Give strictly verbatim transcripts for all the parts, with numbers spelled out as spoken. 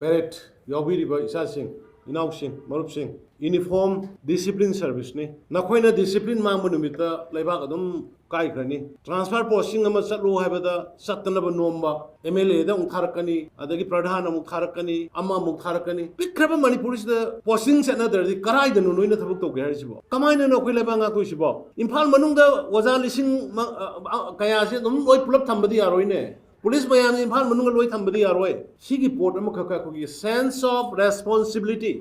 Cadet ꯌꯥꯎꯕꯤꯔꯤꯕ ꯏꯆꯥꯁꯤꯡ, ꯏꯅꯥꯎꯁꯤꯡ, ꯃꯔꯨꯞꯁꯤꯡ, uniform discipline service ꯅꯤ꯫ ꯅꯈꯣꯏꯅ discipline ꯃꯥꯡꯕ ꯅꯨꯃꯤꯠꯇ ꯂꯩꯕꯥꯛ ꯑꯗꯨꯝ ꯀꯥꯏꯈ꯭ꯔꯅꯤ꯫ Transfer posting ꯑꯃ ꯆꯠꯂꯨ ꯍꯥꯏꯕꯗ ꯆꯠꯇꯅꯕ ꯅꯣꯝꯕ, MLA ꯗ ꯑꯃꯨꯛ ꯊꯥꯔꯛꯀꯅꯤ, ꯑꯗꯒꯤ ꯄ꯭ꯔꯙꯥꯟ ꯑꯃꯨꯛ ꯊꯥꯔꯛꯀꯅꯤ, ꯑꯃ ꯑꯃꯨꯛ ꯊꯥꯔꯛꯀꯅꯤ꯫ ꯄꯤꯛꯈ꯭ꯔꯕ ꯃꯅꯤꯄꯨꯔꯁꯤꯗ posting ꯆꯠꯅꯗ꯭ꯔꯗꯤ ꯀꯔꯥꯏꯗꯅꯣ ꯅꯣꯏꯅ ꯊꯕꯛ ꯇꯧꯒꯦ ꯍꯥꯏꯔꯤꯁꯤꯕꯣ? ꯀꯃꯥꯏꯅꯅꯣ ꯑꯩꯈꯣꯏ ꯂꯩꯕꯥꯛ ꯉꯥꯛꯇꯣꯏꯁꯤꯕꯣ? ꯏꯝꯐꯥꯜ ꯃꯅꯨꯡꯗ ꯑꯣꯖꯥ ꯂꯤꯁꯤꯡ ꯃ-, ꯑ, ꯑ, ꯀꯌꯥꯁꯦ ꯑꯗꯨꯝ ꯂꯣꯏ ꯄꯨꯂꯞ ꯊꯝꯕꯗꯤ ꯌꯥꯔꯣꯏꯅꯦ꯫ ꯄꯨꯂꯤꯁ ꯃꯌꯥꯝꯁꯦ ꯏꯝꯐꯥꯜ ꯃꯅꯨꯡꯗ ꯂꯣꯏ ꯊꯝꯕꯗꯤ ꯌꯥꯔꯣꯏ꯫ ꯁꯤꯒꯤ ꯄꯣꯠ ꯑꯃꯈꯛ ꯑꯩꯈꯣꯏꯒꯤ sense of responsibility,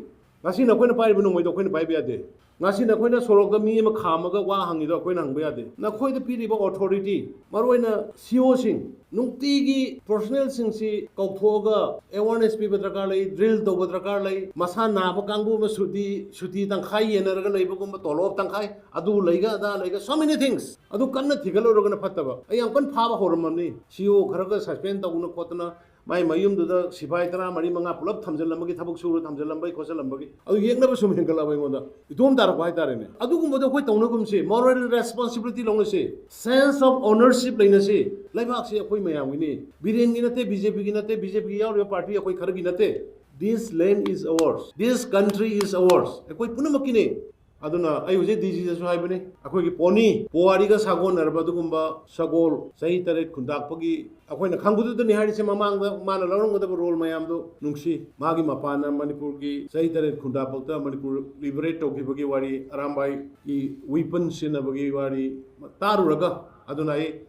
ꯉꯁꯤ ꯅꯈꯣꯏꯅ ꯄꯥꯏꯔꯤꯕ ꯅꯣꯡꯃꯩꯗꯣ ꯑꯩꯈꯣꯏꯅ ꯄꯥꯏꯕ ꯌꯥꯗꯦ꯫ ꯉꯁꯤ ꯅꯈꯣꯏꯅ ꯁꯣꯔꯣꯛꯇ ꯃꯤ ꯑꯃ ꯈꯥꯝꯃꯒ ꯋꯥ ꯍꯪꯉꯤꯗꯣ ꯑꯩꯈꯣꯏꯅ ꯍꯪꯕ ꯌꯥꯗꯦ꯫ ꯅꯈꯣꯏꯗ ꯄꯤꯔꯤꯕ authority, ꯃꯔꯨꯑꯣꯏꯅ C O ꯁꯤꯡ, ꯅꯨꯡꯇꯤꯒꯤ personnel ꯁꯤꯡꯁꯤ ꯀꯧꯊꯣꯛꯑꯒ awareness ꯄꯤꯕ ꯗꯔꯀꯥꯔ ꯂꯩ, drill ꯇꯧꯕ ꯗꯔꯀꯥꯔ ꯂꯩ, ꯃꯁꯥ ꯅꯥꯕ ꯀꯥꯡꯕꯨ ꯑꯃ ꯁꯨꯇꯤ, ꯁꯨꯇꯤ ꯇꯪꯈꯥꯏ ꯌꯦꯟꯅꯔꯒ ꯂꯩꯕꯒꯨꯝꯕ, ꯇꯣꯂꯣꯞ ꯇꯪꯈꯥꯏ, ꯑꯗꯨ ꯂꯩꯒ ꯑꯗꯥ ꯂꯩꯒ, so many things꯫ ꯑꯗꯨ ꯀꯟꯅ ꯊꯤꯒꯠꯂꯨꯔꯒꯅ ꯐꯠꯇꯕ꯫ ꯑꯩ ꯌꯥꯝ ꯀꯟꯅ ꯐꯥꯕ ꯍꯧꯔꯝꯃꯕꯅꯤ꯫ C O ꯈꯔꯒ suspend ꯇꯧꯗꯅ ꯈꯣꯠꯇꯅ, ꯃꯥꯏ ꯃꯌꯨꯝꯗꯨꯗ ꯁꯤꯐꯥꯏ ꯇꯔꯥ ꯃꯔꯤ ꯃꯉꯥ ꯄꯨꯂꯞ ꯊꯝꯖꯤꯜꯂꯝꯕꯒꯤ, ꯊꯕꯛ ꯁꯨꯔ ꯊꯝꯖꯤꯜꯂꯝꯕꯒꯤ ꯈꯣꯠꯆꯜꯂꯝꯕꯒꯤ, ꯑꯗꯨ ꯌꯦꯛꯅꯕ ꯁꯨꯝ ꯍꯦꯟꯒꯠꯂꯛꯑꯕ ꯑꯩꯉꯣꯟꯗ꯫ ꯏꯇꯣꯝ ꯇꯥꯔꯛꯄ ꯍꯥꯏꯇꯥꯔꯦꯅꯦ꯫ ꯑꯗꯨꯒꯨꯝꯕꯗꯣ ꯑꯩꯈꯣꯏ ꯇꯧꯅꯒꯨꯝꯁꯤ, moral responsibility ꯂꯧꯅꯁꯤ, sense of ownership ꯂꯩꯅꯁꯤ꯫ ꯂꯩꯕꯥꯛꯁꯤ ꯑꯩꯈꯣꯏ ꯃꯌꯥꯝꯒꯤꯅꯤ꯫ ꯕꯤꯔꯦꯟꯒꯤ ꯅꯠꯇꯦ, BJP ꯒꯤ ꯅꯠꯇꯦ, BJP ꯒꯤ ꯌꯥꯎꯔꯤꯕ party ꯑꯩꯈꯣꯏ ꯈꯔꯒꯤ ꯅꯠꯇꯦ꯫ This land is ours, this country is ours, ꯑꯩꯈꯣꯏ ꯄꯨꯝꯅꯃꯛꯀꯤꯅꯤ꯫ ꯑꯗꯨꯅ ꯑꯩ ꯍꯧꯖꯤꯛ DG ꯗꯁꯨ ꯍꯥꯏꯕꯅꯤ, ꯑꯩꯈꯣꯏꯒꯤ pony, ꯄꯨꯋꯥꯔꯤꯒ ꯁꯥꯒꯣꯟꯅꯔꯕ ꯑꯗꯨꯒꯨꯝꯕ ꯁꯒꯣꯜ ꯆꯍꯤ ꯇꯔꯦꯠ ꯈꯨꯟꯇꯥꯛꯄꯒꯤ ꯑꯩꯈꯣꯏꯅ ꯈꯪꯕꯗꯨꯗꯅꯤ ꯍꯥꯏꯔꯤꯁꯦ꯫ ꯃꯃꯥꯡꯗ ꯃꯥꯅ ꯂꯧꯔꯝꯒꯗꯕ role ꯃꯌꯥꯝꯗꯣ ꯅꯨꯡꯁꯤ꯫ ꯃꯥꯒꯤ ꯃꯄꯥꯟꯅ ꯃꯅꯤꯄꯨꯔꯒꯤ ꯆꯍꯤ ꯇꯔꯦꯠ ꯈꯨꯟꯇꯥꯛꯄꯗ ꯃꯅꯤꯄꯨꯔ liberate ꯇꯧꯈꯤꯕꯒꯤ ꯋꯥꯔꯤ, ꯑꯔꯥꯝꯕꯥꯏꯒꯤ weapon ꯁꯤꯖꯤꯟꯅꯕꯒꯤ ꯋꯥꯔꯤ ꯇꯥꯔꯨꯔꯒ, ꯑꯗꯨꯅ ꯑꯩ,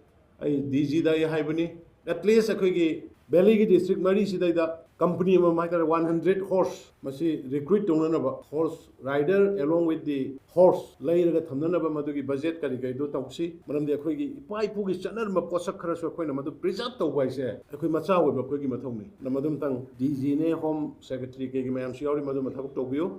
ꯑꯩ DG ꯗ ꯑꯩ ꯍꯥꯏꯕꯅꯤ, at least ꯑꯩꯈꯣꯏꯒꯤ valley ꯒꯤ district ꯃꯔꯤꯁꯤꯗꯩꯗ company ꯑꯃꯃꯝ ꯍꯥꯏꯇꯥꯔꯦ, one hundred horse ꯃꯁꯤ recruit ꯇꯧꯅꯅꯕ, horse rider along with the horse ꯂꯩꯔꯒ ꯊꯝꯅꯅꯕ ꯃꯗꯨꯒꯤ budget ꯀꯔꯤ ꯀꯔꯤꯗꯣ ꯇꯧꯁꯤ꯫ ꯃꯔꯝꯗꯤ ꯑꯩꯈꯣꯏꯒꯤ ꯏꯄꯥ ꯏꯄꯨꯒꯤ ꯆꯠꯅꯔꯝꯕ ꯄꯣꯠꯁꯛ ꯈꯔꯁꯨ ꯑꯩꯈꯣꯏꯅ ꯃꯗꯨ preserve ꯇꯧꯕ ꯍꯥꯏꯁꯦ ꯑꯩꯈꯣꯏ ꯃꯆꯥ ꯑꯣꯏꯕ ꯑꯩꯈꯣꯏꯒꯤ ꯃꯊꯧꯅꯤ꯫ ꯃꯗꯨꯝꯇꯪ DG ꯅꯦ, Home Secretary ꯀꯩꯒꯤ ꯃꯌꯥꯝꯁꯨ ꯌꯥꯎꯔꯤ, ꯃꯗꯨꯃ ꯊꯕꯛ ꯇꯧꯕꯤꯌꯨ꯫